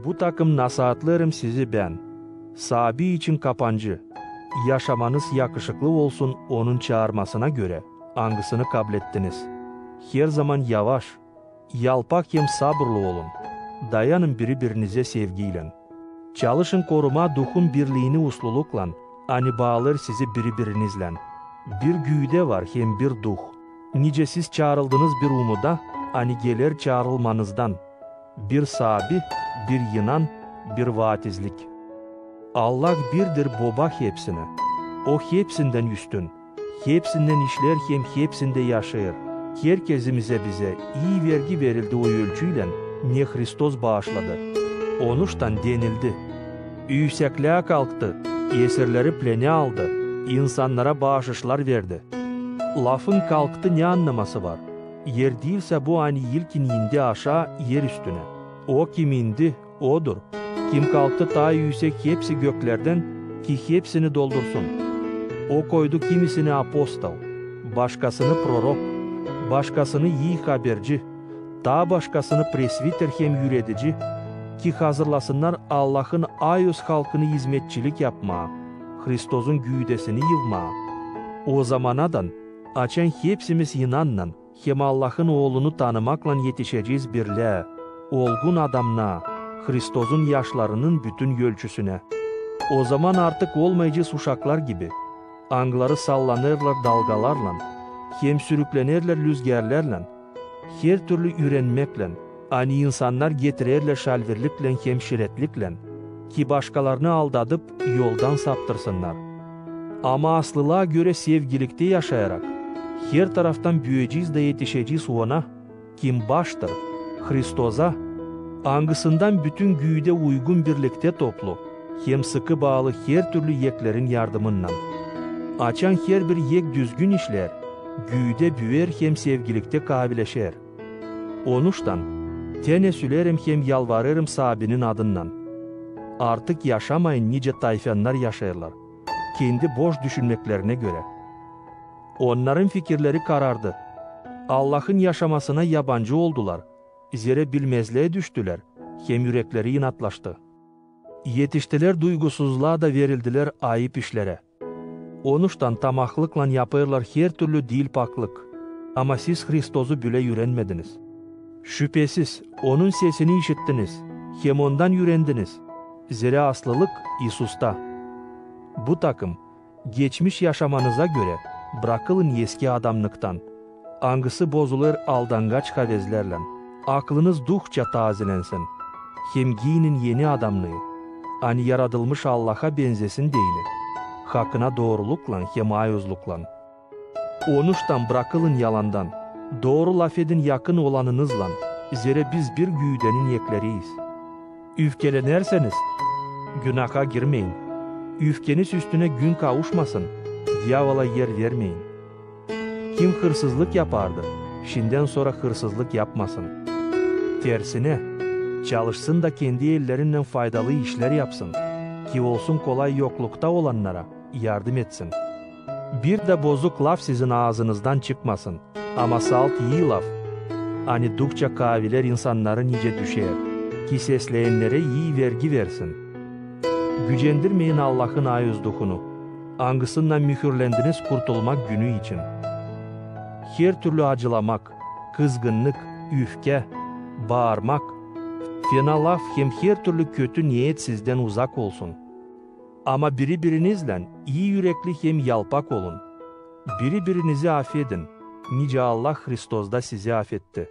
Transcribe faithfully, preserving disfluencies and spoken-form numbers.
Bu takım nasaatlêêrım sizi bän, saabi için kapancı, yaşamanız yakışıklı olsun onun çaarmasına görä, angısını kablettiniz. Herzaman yavaş, yalpak hem saburlu olun. Dayanın biri-birinizä sevgiylän. Çalışın korumaa Duhun birliini usluluklan, ani baalêêr sizi biri-birinizlän. Bir güüdä var hem bir Duh. Nicä siz çaarıldınız bir umuda, ani geler çaarılmanızdan. Bir saabi, bir inan, bir vaatizlik. Allah birdir Boba hepsinä. O hepsindän üstün, hepsindän işleer hem hepsindä yaşêêr. Herkezimizä bizä ii vergi verildi o ölçüylän, ne Hristos baaşladı. Onuştan denildi: "Üüsekliä kalktı, esirleri plenä aldı, insannara baaşışlar verdi." Lafın kalktı ne annaması var? Er diilsä bu, ani ilkin indi aşaa er üstünä. O, kim indi, odur, kim kalktı taa üüsek hepsi göklerdän, ki hepsini doldursun. O koydu kimisini apostol, başkasını prorok, başkasını ii haberci, taa başkasını presviter hem üüredici, ki hazırlasınnar Allahın ayoz halkını izmetçilik yapmaa, Hristozun güüdesini yıvmaa. O zamanadan, açan hepsimiz inannan hem Allahın Oolunu tanımaklan etişecez birlää, olgun adamnaa, Hristozun yaşlarının bütün ölçüsünä. O zaman artık olmayacez uşaklar gibi, angıları sallanêrlar dalgalarlan hem sürüklenerlär lüzgärlärlän, her türlü üürenmeklän, ani insannar getirerlär şalverliklän hem şiretliklän, ki başkalarını aldadıp, yoldan saptırsınnar. Ama aslılaa görä sevgiliktä yaşayarak, her taraftan büüyecez da etişecez Ona, kim Baştır, Hristoza, angısından bütün güüdä uygun birliktä toplu hem sıkı baalı her türlü eklerin yardımınnan. Açan herbir ek düzgün işleer, güüdä büüyer hem sevgiliktä kaavileşer. Onuştan, tenä söleerim hem yalvarêrım Saabinin adından: artık yaşamayın, nicä tayfannar yaşêêrlar, kendi boş düşünmeklerinä görä. Onnarın fikirleri karardı. Allahın yaşamasına yabancı oldular, zerä bilmezlää düştülär hem ürekleri inatlaştı. Etiştilär duygusuzlaa da verildilär ayıp işlerä. Onuştan tamahlıklan yapêrlar her türlü diil paklık. Ama siz Hristozu bölä üürenmediniz. Şüpesiz, Onun sesini işittiniz hem Ondan üürendiniz, zerä aslılık İisusta. Bu takım, geçmiş yaşamanıza görä, brakılın eski adamnıktan, angısı bozulêr aldangaç havezlärlän. Aklınız duhça taazelensin, hem giyinin eni adamnıı, ani yaradılmış Allaha benzesin deyni, hakına dooruluklan hem ayozluklan. Onuştan brakılın yalandan, dooru lafedin yakın olanınızlan, zerä biz bir güüdänin ekleriyiz. Üüfkelenerseniz, günaha girmeyin. Üüfkeniz üstünä gün kavuşmasın, diaola er vermeyin. Kim hırsızlık yapardı, şindän sora hırsızlık yapmasın. Tersinä, çalışsın da kendi ellerinnän faydalı işlär yapsın, ki olsun kolay yoklukta olannara yardım etsin. Bir dä bozuk laf sizin aazınızdan çıkmasın, ama salt, ii laf, ani duhça kaaviler insannarı nicä düşer, ki sesleyennerä ii vergi versin. Gücendirmeyin Allahın ayuz Duhunu, angısınnan mühürlendiniz kurtulmak günü için. Her türlü acılamak, kızgınnık, üüfkä, baarmak, fena laf hem her türlü kötü neet sizdän uzak olsun. Ama biri-birinizlän ii ürekli hem yalpak olun. Biri-birinizi afedin, nicä Allah Hristozda sizi afetti.